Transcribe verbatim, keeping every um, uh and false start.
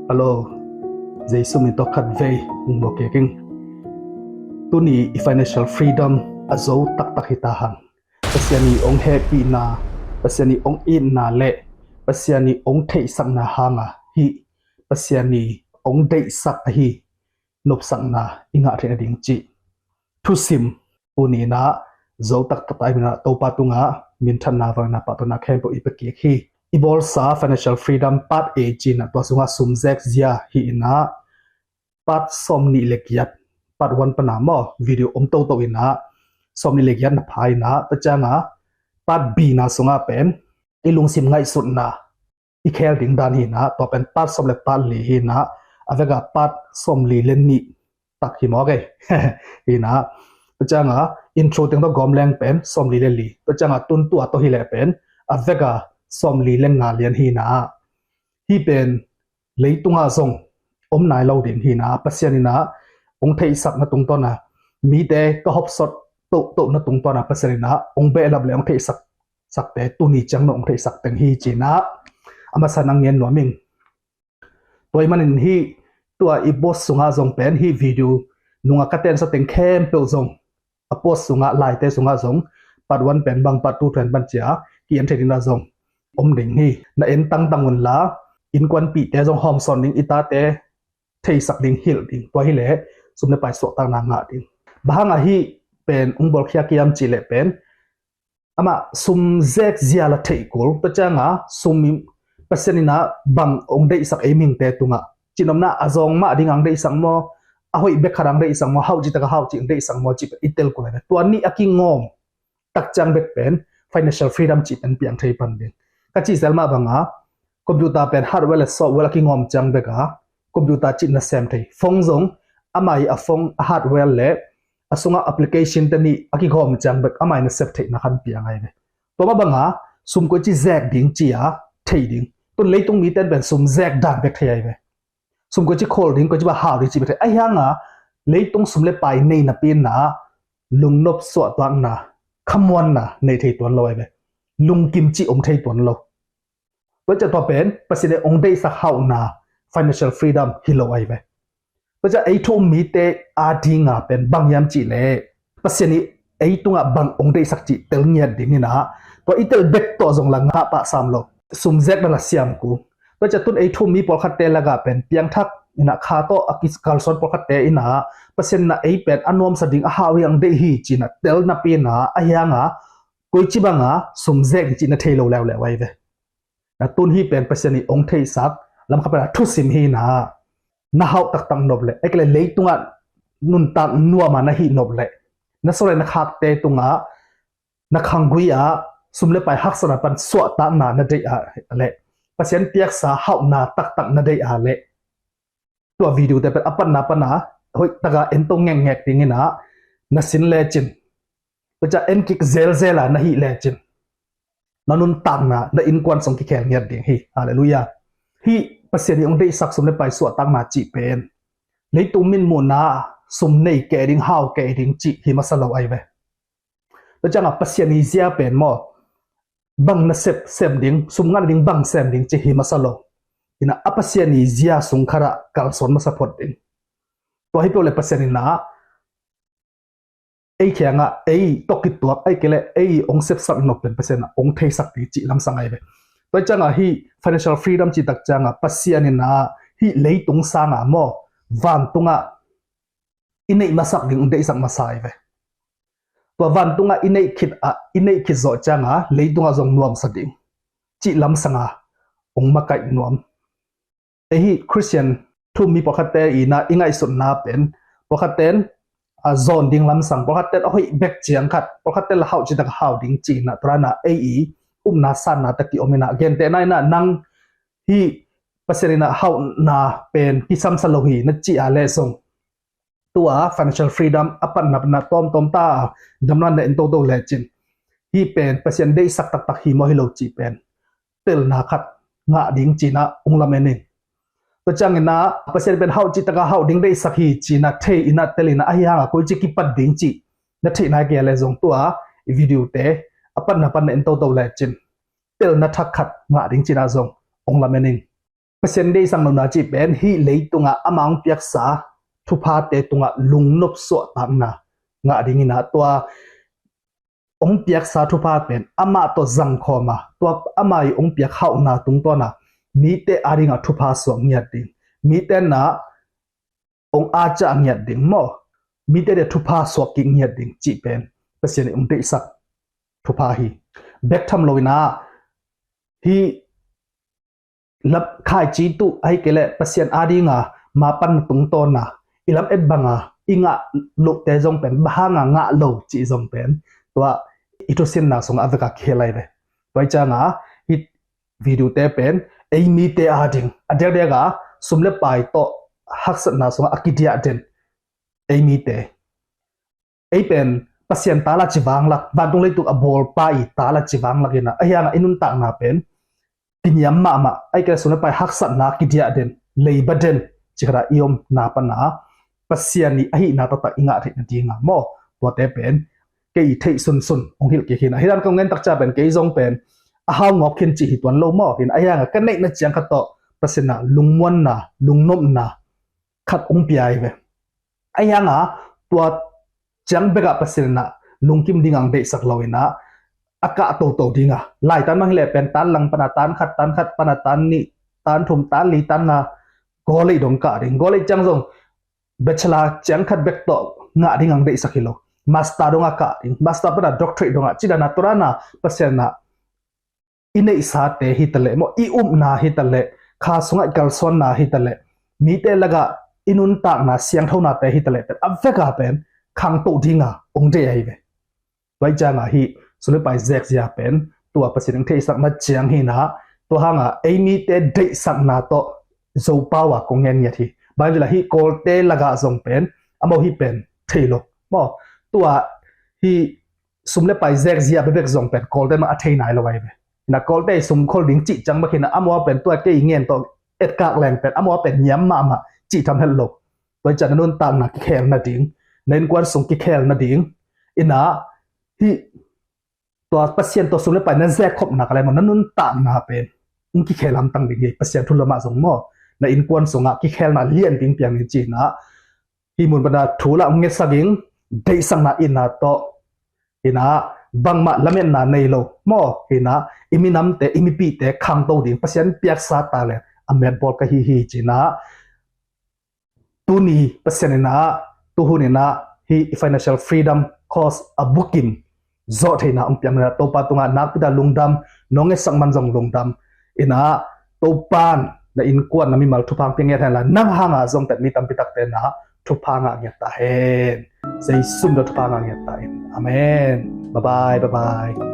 Hello, Jesu min tawh khat vei hong muak kik ing. Tuni i financial freedom a zo taktak hi ta hang. Pasian i hong hehpihna, Pasian i hong itna le Pasian i hong theihsakna hanga hih Pasian i hong deihsak ahi nopsakna i ngah theih nading cih thusim tuni inah zo taktak ta i minah Topa tungah minthanna vangliatna pahtawina khempeuh i pia kik hi. I bawlsa financial freedom part A ci-inah tua sungah sum zek zia hi inah part sawm nih le giat, part one pana maw, video om toto inah sawm nih le giat na pha inah tua cianga part B na sungah pen i lungsim ngaihsutna i khel ding dan hi inah tua pen part sawm le part li hi inah a veka part sawm li le nih tak hi mawk ei. Hi inah tua cianga intro teng tawh gawm leng pen sawm li le li, tua cianga tun tua tawh hi leh pen a veka sawm li le nga lian hi inah hih pen leitungah zong om nai lo ding hi inah Pasian inah hong theihsakna tungtawna mite ka hopsot tohtohna tungtawna Pasian inah hong behlap le hong theihsak sakte tuni ciang nong theihsak teng hi ci inah a masa nang ngen nuam ing. Tua ahih manin hih tua i post sungah zong pen hih video nungah ka tensa teng khempeuh zong a post sungah laite sungah zong part one pen bang, part two pen bang cia ki-en thei ding dah zong om ding hi. Na en tangtang unla innkuanpihte zong hawmsawn ding, i tate theisak ding, hilh ding, tua hileh sum le pai suahtakna ngah ding. Bang hangah hih pen hong bawlkhia kiam cih leh pen amah sum zek zia la theih kul, tua cianga sum Pasian inah bang hong deihsak ei mihingte tungah cihnopna a zawng mah ding ang deihsak maw, a hoih bek khat ang deihsak maw, hauh cih taka hauh cih ang deihsak maw cih pen i tel kul ahi ve. Tua nih a kingawm tak ciang bek pen financial freedom cih pen piang thei pan ding. Ka cih zel mah banga computer pen hardware le software a kingawm ciang beka computer cih na sem thei. Phone zong amah i a phone a hardware le a sungah application te nih a kigawm ciang bek amah i na sep theihna khan piang ahi ve. Tua mah banga sum koici zek ding ci-a thei ding. Tun leitung mite in pen sum zek dan bek thei ahi ve. Sum koici khol ding, koici bang hau ding cih bek thei. Ahi hanga leitung sum le pai nei napi inah lungnop suahtakna, khamuanna nei thei tuan lo ahi ve. Lungkim cih om thei tuan lo. Tua ciah tua pen Pasian in hong deihsak hauhna financial freedom hi lo ahi ve. Tua ciah ei thu um mite a dinga pen bang hiam cih leh Pasian in ei tungah bang hong deihsak cih tel ngiat ding inah tua i tel bek tawh zong la ngah pah sam lo. Sum zek na la siam kul. Tua ciah tun ei thu um mi pawlkhatte lakah pen piangthak inah kha tawh a kikalsuan pawlkhatte inah Pasian inah ei pen a nuamsa ding a hau hi ang deih hi ci inah tel napi inah ahi hanga koici banga sum zek hi cih na thei lo leuleu ahi ve. Na tun hih pen Pasian in hong theihsak lamkhat pen a thusim hi inah na hauh taktak nop leh, ei kei leh leitungah nuntak nuama na hih nop leh, na sawle na khakte tungah na khanggui ah sum le pai haksatna pan suahtakna na deih ah leh, Pasian piaksa hauhna taktak na deih ah leh, tua video te pen a patna pana hoih taka ento ngekngek ding inah na sin lecin, tua ciah en kik zelzel a na hih lecin na nuntakna, na innkuan sung kikhel ngiat ding hi. Halleluiah. Hih Pasian in hong deihsak sum le pai suahtakna cih pen leitung mitmuhna sum nei kei ding, hau kei ding cih hi masa lo ahi ve. Tua cianga Pasian i zia pen maw, bang na sep sem ding, sum ngah ding bang sem ding cih hi masa lo. Inah a Pasian i zia sung khatah kalsuan masa phot ding. Tua hi peuh le Pasian inah ei kiangah ei tawh kituak, ei kei leh ei hong sepsak nop pen Pasian inah hong theisak ding cih lamsang ahi ve. Tua cianga hih financial freedom cih tak cianga Pasian inah hih leitung sanga maw, vantungah i neih masak ding hong deihsak masa ahi ve. Tua vantungah i neih khit ah, i neih khit zawh cianga leitungah zong nuamsa ding cih lamsanga hong makaih nuam. Ei hih Christian thu um mi pawlkhatte inah i ngaihsutna pen pawlkhatte in a zawn ding lamsang, pawlkhatte in a hoih bek ciang khat, pawlkhatte in la hauh cih taka hau ding ci inah tua inah ei i upna sanna tak kiom inah gentehna inah nang hih Pasian inah hauhna pen kisamsa lo hi na cih a leh zong tua financial freedom a patna pana tawmtawm ta damna na en toto lecin hih pen Pasian deihsak taktak hi maw hi lo cih pen telna khat ngah ding ci inah hong lamen ing. Tua ciang inah Pasian pen hauh cih taka hauh ding deihsak hi ci inah thei inah tel inah ahi hanga koici kipat ding cih na theih nai kei a leh zong tua i video te a patna pana en toto lecin telna thak khat ngah ding ci inah zong hong lamen ing. Pasian deihsak nopna cih pen hih leitungah ama hong piaksa thuphate tungah lungnop suahtakna ngah ding hi-in ah, tua hong piaksa thupha pen amah tawh zangkhawm a, tua amah ii hong piak hauhna tungtawn a mite adingah thupha suak ngiat ding, mite in ah hong aca ngiat ding maw, mite ading thupha suak kik ngiat ding cih pen Pasian ii hong deihsak thupha hi. Bek tham lo-in ah hih khaici tuh ahih kei leh Pasian adinga mapan tungtawn a i lamet banga i ngah lohte zong pen bang hanga ngah lo cih zong pen tua i thusinna sungah a vek a kikhel lai ve. Tua hi cianga hih video-te pen ei mite ading a diakdiak a sum le pai tawh haksatna sungah a kidiah den ei mite, ei pen Pasian ta la ci vanglak, vantung leitung a bawlpa ii ta la ci vanglak in ah, ahi hangah i nuntakna pen kiniam mahmah, ahih kei leh sum le pai haksatna kidiah den, leiba den, ci khat ah i omna pan a Pasian ii ahihna taktak i ngah theih nadinga maw, tuate pen kei theih sunsun hong hilh kik hi-in ah, hih dan kong gen tak ciang pen kei zong pen a hau ngawk khin cih hi tuan lo maw, hi-in ah, ahi hangah ka neihna ciang khat tawh Pasian in ah lungmuanna, lungnopna khat hong pia hi ve. Ahi hangah tua ciang bekah Pasian in ah lungkim dinga hong deihsak lo-in ah, a kah toto dinga, lai tan bang hi leh pen tan lang pan a tan khat, tan khat pan a tan nih, tan thum, tan li, tan nga, college dong kah ding, college ciang zong bachelor ciang khat bek tawh ngah dinga hong deihsak hi lo, master dong a kah ding, master pan a doctorate dong a, ci dan a tua dan a Pasian in ah i neihsate hi ta leh maw, i upna hi ta leh, kha sungah i kalsuanna hi ta leh, mite lakah i nuntakna siangthonate hi ta leh pen a vek a pen khangto dinga hong deih ahi ve. Tua hi cianga hih sum le pai zekzia pen tua Pasian hong theihsakna ciang hi-in ah, tua hangah ei mite deihsakna tawh Zopau a kong ngen ngiat hi. Bang hi leh hih Kawlte lakah zong pen amau hih pen thei lo maw, tua hih sum le pai zekzia bekbek zong pen Kawlte mah a thei nai lo ahi ve. Hi-in ah Kawlte ii sum khol ding cih ciang bek hi-in ah, amau pen tua kei ngen tawh etkak leng pen amau pen niam mahmah cih tham het lo. Tua hi ciang na nuntakna kikhel nading, na innkuan sung kikhel nading, hi-in ah hih tua Pasian tawh sum le pai na zekkhopna ka lai maw, na nuntakna pen hong kikhel hamtang ding hi. Pasian thu lamah zong maw, na innkuan sungah kikhelna lianpi hong piang ding ci-in ah, hih mun pan a thu lah hong ngetsak ing, deihsakna itna tawh, hi-in ah bangmah lametna nei lo maw, hi-in ah i minamte, i mipihte khangto ding Pasian piaksa talent a metbawl ka hi hi ci-in ah, tuni Pasian in ah, tuhun in ah hih i financial freedom course a bukim zawh theihna hong piak in ah, Topa tungah nakpi tak lungdam, nong ngetsak man zong lungdam. Hi-in ah Topa in na innkuan, na mimal thupha hong pia ngiat hen la, nang hanga zong pen mi tampi takte in ah thupha ngah ngiat ta hen. Jesu min tawh thupha ngah ngiat ta hen. Amen. Bye bye, bye bye.